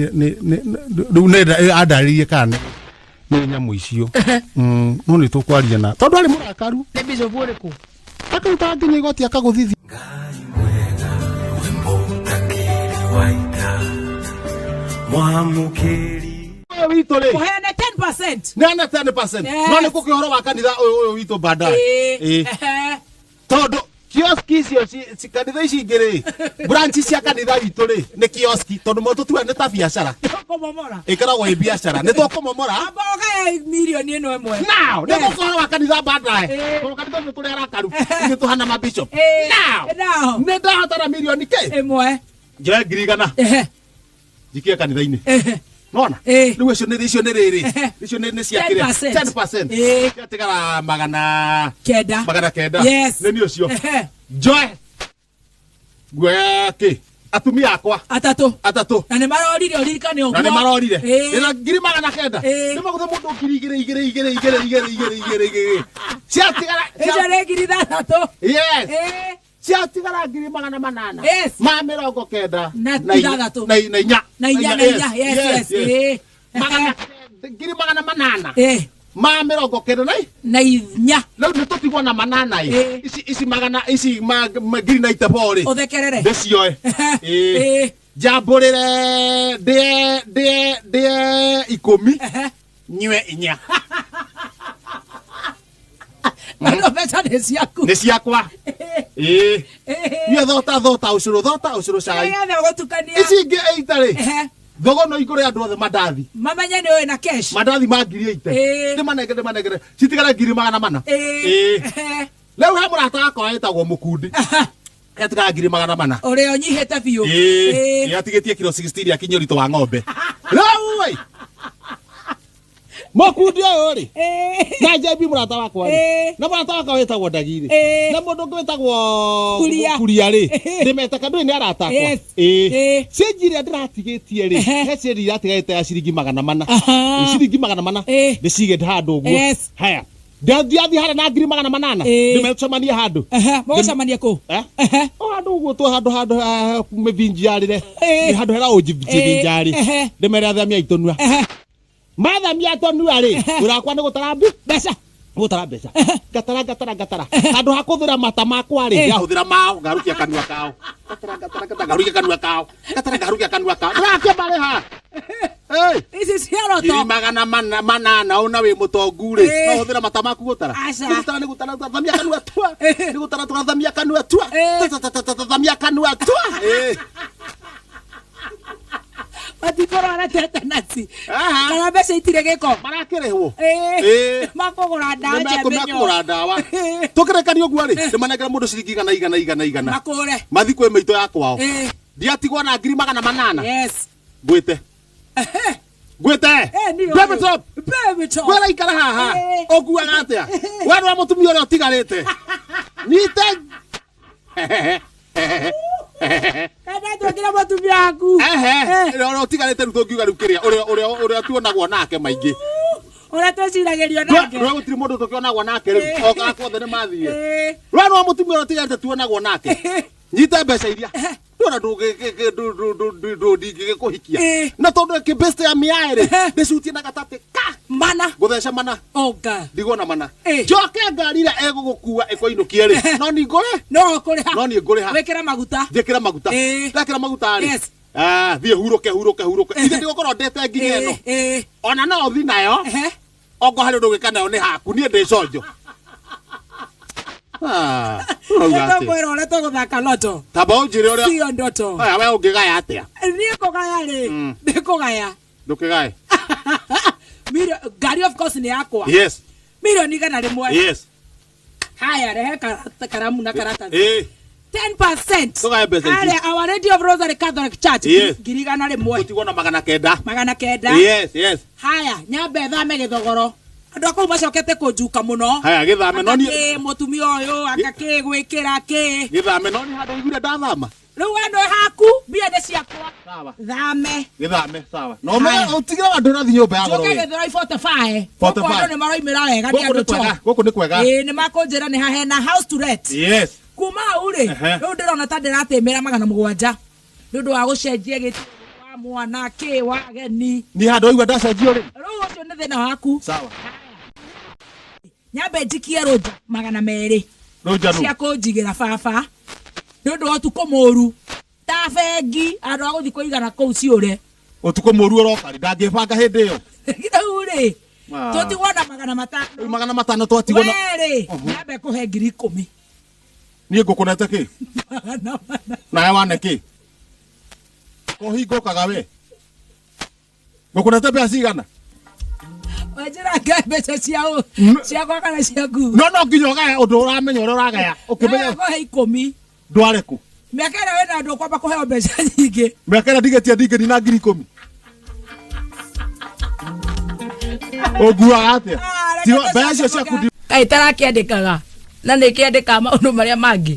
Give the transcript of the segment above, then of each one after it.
Rĩu nĩ andarĩrie kana nĩ nyamũ icio. No nĩ tũkwaria na tondũ arĩ mũrakaru. Nĩ bishop ũrĩkũ? Akaruta nginya igoti akagũthithia. Ũyũ witũ rĩ Kũheana 10%. nĩ 10%. Yes. No nĩ kũkĩ ũhoro wa kanitha ũyũ ũyũ witũ baadaye. Ĩĩ. Ĩĩ. Ehe. Tondũ kioski icio kanitha ici ingĩ rĩ, branch cia kanitha witũ rĩ nĩ kioski, tondũ mo tũtua nĩ ta biacara. Kũmomora. Ĩkoragwo ĩ biacara, nĩ tũkũmomora. Amba ũgaye mirioni ĩno ĩmwe. Now nĩ Yes. gũkũ ũhoro wa kanitha baadaye, Ĩĩ. tondũ kanitha ũcio tũrĩ arakaru, ithuĩ tũhana ma bishop. Ĩĩ. Now Now. nĩ ndahotana mirioni kĩ Ĩmwe. njoe 100,000 Ehe. njikie kanitha-inĩ. Ehe. Nona Ĩĩ. rĩu icio nĩ icio nĩ rĩrĩ Ehe. icio nĩ cia kĩrĩa 10%. 10%. Ĩĩ. Ciatigara magana Kenda. 900. Yes. Nĩ niĩ ũcio. Ehe. Njoe nguoya kĩ atumia akwa Atatũ. atatũ. Na nĩ marorire, ũririkane ũguo. Na nĩ marorire. Ĩĩ. Ndĩna 900,000. Ĩĩ. Nĩ magũthe mũndũ ngiri igĩrĩ igĩrĩ igĩrĩ igĩrĩ igĩrĩ igĩrĩ igĩrĩ igĩrĩ ciatigara Icio nĩ 6,000. Yes. Ĩĩ. Ciatigara 800,000 Yes. ma mĩrongo kenda Na ithathatũ. na inya. Na inya, na inya. Yes, yes. Ĩĩ. Magana 800,000 Ĩĩ. ma mĩrongo kenda na Na inya. Rĩu nĩ tũtigwo na manana ĩ. Ĩĩ. Ici ici magana ici ngiri na itebo rĩ, Ũthekerere. ndĩcioe. Ĩĩ. Ĩĩ. Njambũrĩre ndĩe ndĩe ndĩe 10, Ehe. nyue 4. Na no mbeca nĩ ciaku. Nĩ ciakwa, ĩĩ. Ĩĩ. Nyue thota thota ũcũrũ, thota ũcũrũ, cai. Nĩgetha ũgũtukania. Ici ingĩ 80 rĩ, Ehe. thogo no igũre andũ othe mandathi. Mamenye nĩ ũĩ na cash. Mandathi ma 80,000. Ĩĩ. Ndĩmanengere, ndĩmanengere citigare 400,000. Ĩĩ. Ĩĩ. Ehe. Rĩu he mũrata wakwa wĩtagwo Mũkundi, etigara 400,000. Ũrĩa ũnyihĩte biũ. Ĩĩ. Ĩĩ. Ĩĩ, atigĩtie kiro 16 akinyia ũritũ wa ng'ombe rĩu ĩ. Mũkundi ũyũ rĩ, Ĩĩ. na JB mũrata wakwa rĩ, Ĩĩ. na mũrata wakwa wĩtagwo Ndagi rĩ, Ĩĩ. na mũndũ ũngĩ wĩtagwo Kuria. Kuria rĩ, Ĩĩ. ndĩmetaga ndũĩ nĩ arata akwa. Yes. Ĩĩ. Ĩĩ. Cĩnji ĩrĩa ndĩratigĩtie rĩ, Ehe. he cĩnji iratigarĩte ya ciringi 400. Aha. Ĩ, ciringi 400. Ĩĩ. Ndĩcige handũ ũguo. Yes. Haya, ndathiathi harĩa na 800,000. Ĩĩ. Ndĩmecemanie handũ. Ehe. Mũgũcemania kũ? Eh? Ehe. O handũ ũguo tu, handũ handũ mĩthinjarĩre. Ĩĩ. Nĩ handũ hera ũnjithinjarĩ. Ehe. Ndĩmere athamia itũnua. Ehe. Mathamia tũnua rĩ, wĩra wakwa nĩ gũtara mbi Mbeca. Gũtara mbeca, ngatara ngatara ngatara, handũ ha kũhũthĩra mata makwa rĩ, Eh. ndahũthĩra mao, ngarukia kanua kao, ngatara ngatara ngatara, ngarukia kanua kao, ngatara ngarukia kanua kao, ndĩrakia marĩha. Hey! Ici cia roto. 800,000 ũna wĩ mũtongu rĩ, Eh. no hũthĩra mata maku gũtara. Aca. Nĩ gũtara, nĩ gũtara, thamia kanua tua. Eh. Nĩ gũtara tua, thamia kanua tua. Eh. Ta, ta, ta, ta, ta, thamia kanua tua. Eh. Matikũrwara tetanasi. Aha. Kana mbeca itirĩ gĩko. Marakĩrĩhwo. Ĩĩ. Ĩĩ. Makũgũra ndawa cia mĩnyoo. Mekũgũra ndawa. Tũkĩrekania ũguo rĩ, ndĩmanengere mũndũ ciringi igana igana igana igana. Makũre. Mathi kwĩ mĩitũ ya kwao. Ĩĩ. Ndiatigwo na 800,000. Yes. Ngwĩte. Ehe. Ngwĩte. Eh, niĩ Baby ũyũ. top. Baby top. Kwĩra ikara haha. Ĩĩ. Ũkuaga atĩa? We nĩwe mũtumia ũrĩa ũtigarĩte. Nyite. Kana twĩkĩre mũtumia waku. Ehe. Eh. Ũrĩa ũtigarĩte rĩu tũngiuga rĩu kĩrĩa ũrĩa ũrĩa ũrĩa tuonagwo nake maingĩ. Ũrĩa twĩciragĩrio nake. Rwe gũtirĩ mũndũ tũkĩonagwo nake rĩu. Ĩĩ. Okaga kuothe nĩ mathiĩ. Ĩĩ. We nĩwe mũtumia ũrĩa ũtigarĩte tuonagwo nake. Nyita mbeca iria. Ndona ndingĩgĩkũhikia. Ĩĩ. Na tondũ kĩbĩste ya mĩaĩ rĩ, ndĩcutie na gatatĩ ka. Mana. Ngũthece mana. Onga. Ndigwo na mana. Ĩĩ. Njoke ngari ĩrĩa ĩgũgũkua ĩkũinũkie rĩ, no ni ngũrĩ. No ũkũrĩha. No niĩ ngũrĩha. Wĩkĩre maguta. Njĩkĩre maguta. Ĩĩ. Ndekĩra maguta rĩ. Yes. Ah, thiĩ hurũke hurũke hurũke. Ithe ndigũkorwo ndĩte nginya ĩno. Ĩĩ. Ona no ũthi nayo. Ehe. Ongo harĩ ũndũ ũgĩka nayo nĩ haku, niĩ ndĩ conjo. Ah, ũrauga atĩa? Nĩtũkwĩra ũrĩa tũgũthaka loto. Tamba ũnjĩre ũrĩa. Sio ndoto. Aya, we ũngĩgaya atĩa? Niĩ kũgaya rĩ, nĩ kũgaya. Ndũkĩgae. Ngari of course nĩ yakwa. Yes. 100,000,000. Yes. Haya, rehe karamu na karatathi. Ĩĩ. 10%. Tũgae mbeca ici. Harĩa Our Lady of Rosary Catholic Church. Yes. 100,000. Gũtigwo na 900. 900. Yes, yes. Haya, nyambe thame gĩthogoro. Andũ a kũu macokete kũnjuka mũno. Haya, gĩthame no niĩ. Aka kĩ mũtumia ũyũ, aka kĩ gwĩkĩra kĩ. Gĩthame no niĩ handũ ũiguire ndathama. Rĩu we nĩ haku, mbia nĩ ciakwa. Sawa. Thame. Gĩthame, sawa. No me ũtigĩre andũ ũrathiĩ nyũmba ya goro. Njoke we. Gĩthũrai 45. 45. Gũkũ andũ nĩ maroimĩra wega nĩ Gũkũ nĩ andũ kwega, to. gũkũ nĩ kwega. Ĩĩ nĩ makũnjĩra nĩ hahena house to let. Yes. Kuma hau rĩ, Ehe. rĩu ndĩrona ta ndĩratĩmĩra 700 nĩ ũndũ wa gũcenjia gĩti wa Mwana kĩ wageni. Niĩ handũ waigua ndacenjio rĩ. Rĩu ũcio nĩ thĩna waku. Sawa. Nyambe njikie rũnja 200. Rũnja nũ? Cia kũnjigĩra baba. Nĩ ũndũ wa ũtukũ mũru. Ta bengi andũ a gũthiĩ kũigana kũu ciũre. Ũtukũ mũru ũroka rĩ, ndangĩbanga hĩndĩ ĩyo. Rĩu rĩ, Ah. tũtigwo na 500. Rĩu 500 twatigwo na We rĩ, nyambe kũhe 10,000. Niĩ ngũkũnete kĩ? 400. Nawe wane kĩ? Kũhingũkaga we. Ngũkũnete mbeca cigana? Wanjĩra ngae mbeca cia ũ? Ciakwa kana ciaku? No no nginya ũgae ũndũ ũramenya ũrĩa ũragaya. Ũkĩmenya Nawe kũhe 10. Ndware kũ? Mĩaka ĩrĩa wĩna andũ ũkwamba kũheo mbeca nyingĩ. Mĩaka ĩrĩa ndigĩtie ndingĩnina 10,000. Ũnguaga atĩa? Ah, reke Tigo, mbeca icio ciaku ndi- Kaĩ tarakĩandĩkaga na nĩkĩandĩkaga maũndũ marĩa mangĩ.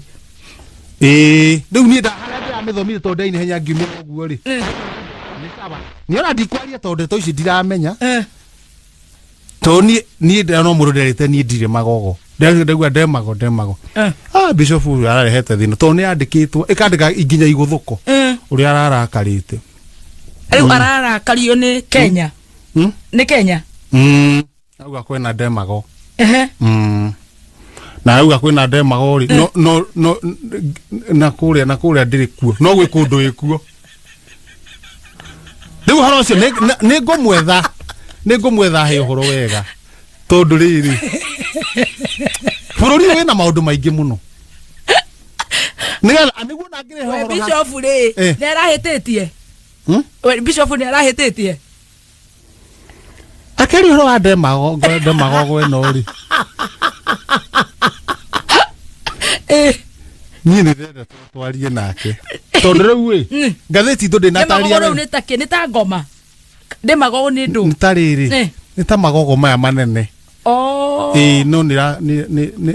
Ĩĩ, rĩu niĩ harĩa ndĩramĩthomire tondũ ndainehenya ngiumĩra ũguo rĩ. Nĩ sawa. Niĩ ona ndikwaria tondũ ndeto ici ndiramenya. Tondũ niĩ ndĩra no mũndũ nderĩte niĩ ndirĩ magogo. Ndauga ndemago, ndemago. Ah, Bishop ũyũ ararehete thĩna tondũ nĩ yandĩkĩtwo, ĩkandĩka nginya igũthũko. Ũrĩa ararakarĩte. Rĩu ararakario nĩ Kenya. Nĩ Kenya? Auga kwĩna ndemago. Na auga kwĩna ndemago rĩ, no, no, no, na kũrĩa, na kũrĩa ndĩrĩ kuo. No gwĩ kũndũ ĩ kuo. Rĩu ũhoro ũcio nĩ ngũmwetha. Nĩ ngũmwetha he ũhoro wega. Tondũ rĩrĩ, bũrũri ũyũ wĩna maũndũ maingĩ mũno. Nĩgetha, nĩguo na ngĩrehe We ũhoro ha- Bishop rĩ, nĩ arahĩtĩtie? We Bishop nĩ arahĩtĩtie? Akĩaria ũhoro wa ndemagogo ĩno rĩ. Niĩ nĩ ndĩrenda twarie nake. Tondũ rĩu ĩ, ngathĩti itũ ndĩnatarĩria Ndemagogo rĩu wega. nĩ ta kĩ? Nĩ ta ngoma? Ndemagogo nĩ ndũ? Nĩ ta rĩrĩ. Nĩ ta magogo maya manene. Ĩĩ, no nĩ ra-, nĩ, nĩ, nĩ,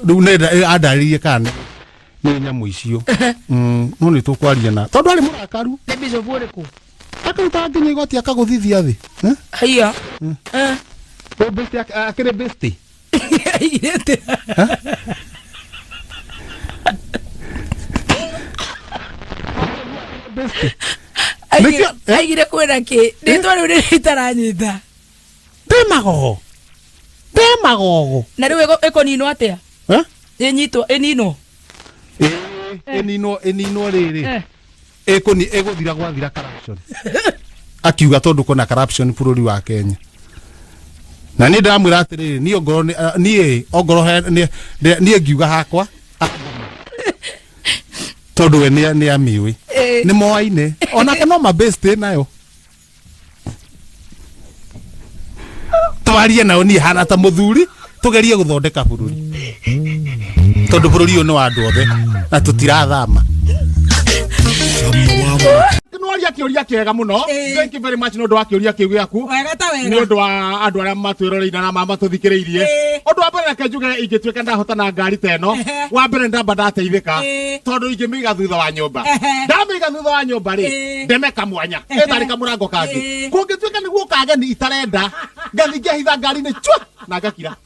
rĩu nĩ andarĩrie kana nĩ nyamũ icio. No nĩ tũkwaria na. Tondũ arĩ mũrakaru. Nĩ Bishop ũrĩkũ? Akaruta nginya igoti akagũthithia thĩ. Haiya. Ũyũ besti akĩrĩ besti? Aigĩte. Besti. Aigire Nĩkĩo, eh? aigire kwĩna kĩ? Rĩtwa rĩu rĩrĩa itaranyita. Ndemagogo. Ndemagogo. Na rĩu ĩkũninwo atĩa? Ĩnyitwo, ĩninwo? Ĩĩ, ĩninwo, ĩninwo rĩrĩ. Ĩkũni, ĩgũthira gwathira corruption. Akiuga tondũ kwĩna corruption bũrũri wa Kenya. Na niĩ ndĩramwĩra atĩrĩrĩ, niĩ ongorwo nĩ, niĩ ongorwo he, nĩ, nĩ, niĩ ngiuga hakwa, tondũ we nĩ amĩũĩ. Nĩ moaine. Onake no mabeste nayo. Twarie nao niĩ hana ta mũthuri, tũgerie gũthondeka bũrũri. Tondũ bũrũri ũyũ nĩ wa andũ othe na tũtirathama. Nĩwaria kĩũria kĩega mũno. Thank you very much nĩ ũndũ wa kĩũria kĩu gĩaku. Wega ta wega. Nĩ ũndũ wa andũ arĩa matwĩroreire na matũthikĩrĩirie. Ũndũ wa mbere reke njuge ingĩtuĩka ndahotana ngari ta ĩno, wa mbere ndamba ndateithĩka, tondũ ingĩmĩiga thutha wa nyũmba. Ndamĩiga thutha wa nyũmba rĩ, ndeme kamwanya, ĩtarĩ kamũrango kangĩ. Kũngĩtuĩka nĩguo kageni itarenda, ngathiĩ ngehitha ngari-inĩ chua na ngakira.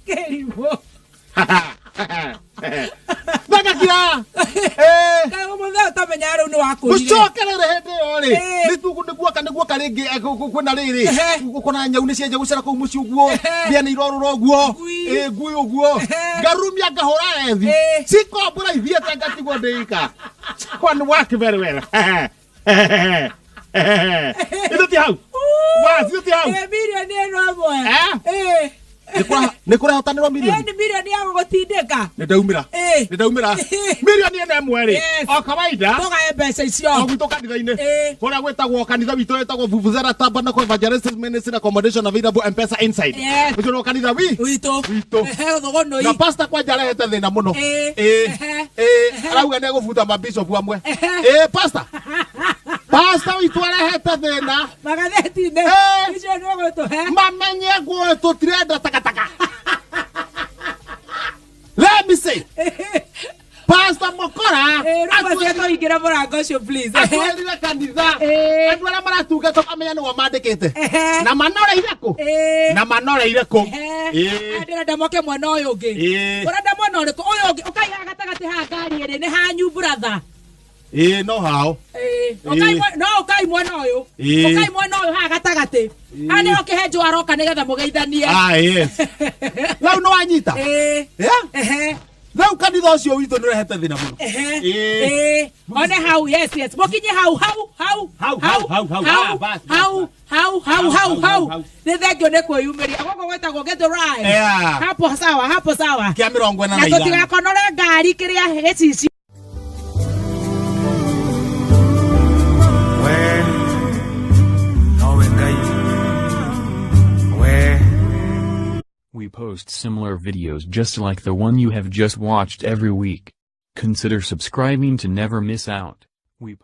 Kĩrimũ. Ngakira. Kaĩ ũmũthĩ ũtamenya rĩu nĩ wakũrire. Gũcokerere hĩndĩ ĩyo rĩ, nĩ guoka rĩngĩ, kwĩna rĩrĩ, gũkona nyau nĩ cianjia gũcera kũu mũciĩ ũguo, mbĩa nĩ irorũra ũguo, ngui ũguo. Ngarumia ngahũra ethi. Cikombũra ithiĩte ngatigwo ndĩ ika. One work very well. Ithuĩ ti hau. Wa, ithuĩ ti hau. Milioni ĩno ĩmwe. Nĩ kũrehotanĩrwo milioni? Nĩ milioni ya gũgũtindĩka. Nĩ ndaumĩra. Nĩ ndaumĩra. Milioni ĩno ĩmwe rĩ, o kawaida. Tũgae mbeca icio. O gwitũ kanitha-inĩ. Kũrĩa gwĩtagwo kanitha witũ wĩtagwo Vuvuzela Tabernacle Evangelistic Ministry Accommodation Available M-Pesa Inside. Ũcio nĩ kanitha wi? Witũ. Witũ. Thũgũnũi. Na pastor kwanja arehete thĩna mũno. Arauga nĩ egũbuta mabishop amwe. Pastor. Pastor witũ arehete thĩna. Magathĩti-inĩ. Icio nĩ ũgũtũhe. Mamenye nguo tũtirenda takataka. Let me say. Pastor Mokora, Rĩu acio tũingĩre mũrango ũcio, please. Atwerire kanitha. Andũ arĩa maratungata mamenya nĩo mandĩkĩte. Na manoreire kũ? Na manoreire kũ? Ndĩrenda moke mwena ũyũ ũngĩ. Ũrenda mwena ũrĩkũ? Ũyũ ũngĩ. Ũkaiga gatagatĩ haha ngari ĩrĩ nĩ hanyu, brother. Ĩĩ, no hao. Ĩĩ, ũkai no ũkai mwena ũyũ. Ĩĩ. Ũkai mwena ũyũ haha gatagatĩ. Haha nĩho kĩhenjo aroka nĩgetha mũgeithanie. Ah, yes, rĩu nĩ wanyita. Ĩĩ. Yeah? Ehe. Rĩu kanitha ũcio witũ nĩ ũrehete thĩna mũno. Ehe. Ĩĩ. Ĩĩ. One hau, yes, yes, mũkinye hau hau hau. Hau, hau, hau, hau. Ah, bas, bas, hau bas. Hau hau hau hau, hau. Hau. Nĩ thengio nĩ kwĩyumĩria gũkũ gwĩtagwo Githurai. Yeah. Hapo sawa, hapo sawa. Kĩa mĩrongo ĩna na na ithano. Tũtigakonore ngari kĩrĩa gĩcicio. We nowe Ngai we. We post similar videos just like the one you have just watched every week. Consider subscribing to never miss out. We